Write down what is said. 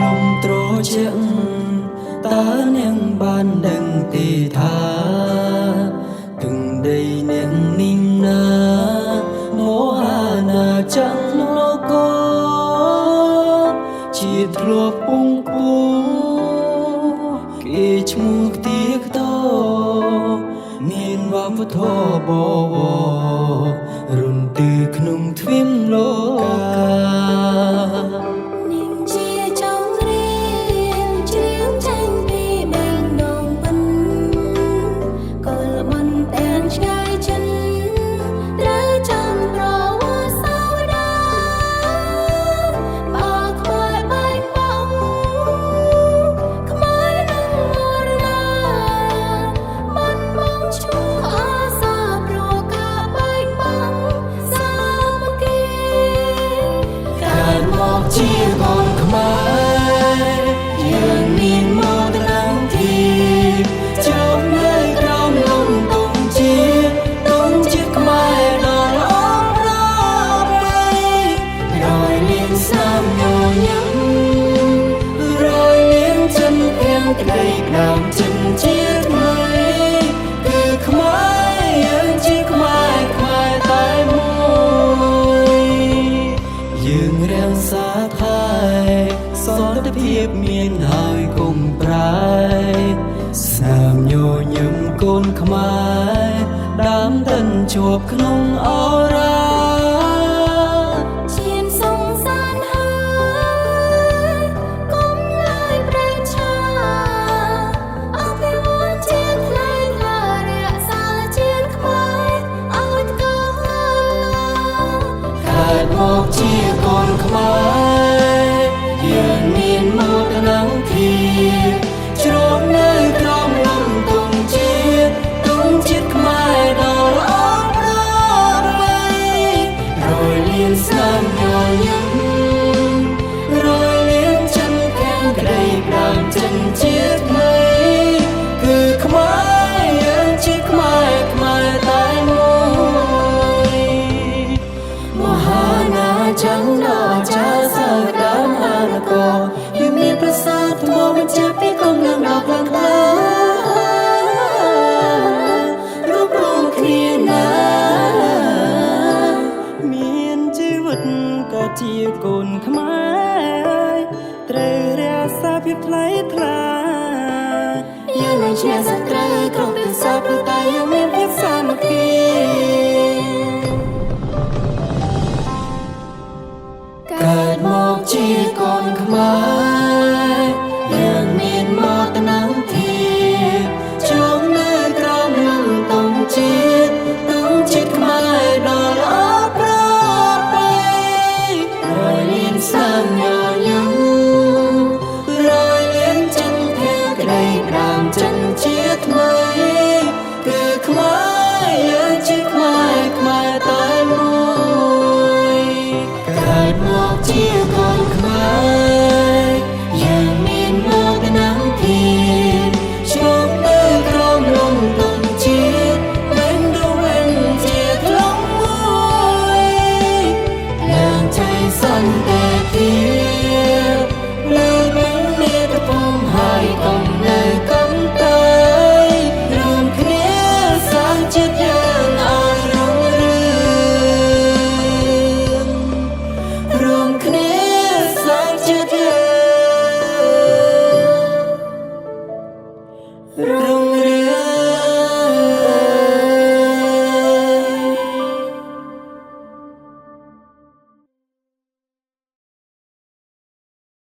នំត្រជាក់តើនាងបានដឹងទេថាទឹកដីនាងនេះណាមហាណាចក្រលោកជាធ្លាប់ពងពូគេឈ្មោះខ្ទាខ្តមានវប្បធម៌បវររុនទឺក្នុងទ្វីបលោកា នាងជាចងរៀងជ្រៀងចេញពីបេងដងពិនកុលបនទាំងឆ្ងាយចិនត្រូវចាំប្រវត្តិសាវតាបើខ្មែរបែកបាក់ខ្មែរនឹងមរណាបាត់បង់ឈ្មោះអាសាព្រោះការបែកបាក់សាមគ្គី កើតមកជាកូនខ្មែរយើងមានមោទនភាពជ្រកនៅក្រោមលំទង់ជាតិទង់ជាតិខ្មែរដ៏ល្អប្រពៃរយលានស្នាមញញឹមរយលានចិនទាំងក្តីដើមចិនជាថ្មីគឺខ្មែរយើងជាខ្មែរខ្មែរតែមួយ យើងរាំងសាថែសន្តិភាពមានហើយគង់ប្រែស្នាមញញឹមកូនខ្មែរដើមតិនជាប់ក្នុងអរ៉ា ឈានសងសានហើយកុំឡើយប្រឆាអភិវឌ្ឍជាថ្លៃថ្លារក្សាជាតិខ្មែរឲ្យថ្កើងឡើង កើតមកជាកូនខ្មែរយើងមានមោទនភាពជ្រកនៅក្រោមលំទង់ជាតិទង់ជាតិខ្មែរដ៏ល្អប្រពៃរយលានស្នាមញញឹមរយលានចិនទាំងក្តីប្រាំចិនជាថ្មីគឺខ្មែរយើងជាខ្មែរខ្មែរតែមួយ មហាណាចក្រដ៏ចាសាវតាមហានគរយើងមានប្រាសាទថ្មបញ្ជាក់ពីកម្លាំងដ៏ខ្លាំងក្លារួបរวมគ្នាណាមានជីវិតក៏ជាកូនខ្មែរត្រូវរក្សាភាពថ្លៃថ្លា យើងនឹងឈ្នះសត្រូវគ្រប់ទិសព្រោះតែយើងមានភាពសាមគ្គី កើតមកជាកូនខ្មែរយើងមានមោទនភាពជ្រកនៅក្រោមលំទង់ជាតិទង់ជាតិខ្មែរដ៏ល្អប្រពៃរយលានស្នាមញញឹមរយលានចិនទាំងក្តីប្រាំចិនជាថ្មីគឺខ្មែរយើងជាខ្មែរខ្មែរតែមួយ កើតមកជាកូនខ្មែរយើងមានមោទនភាពជ្រកនៅក្រោមលំទង់ជាតិមិនដូចវិញជាធ្លុងមួយលើកជ័យសន្តិភាពលើកវិញមាតុភូមិហើយកុំនៅកំតើយរួមគ្នាសាងជាតិយើងឲ្យរុងរឿង រួមគ្នាសាងជាតិយើងរុង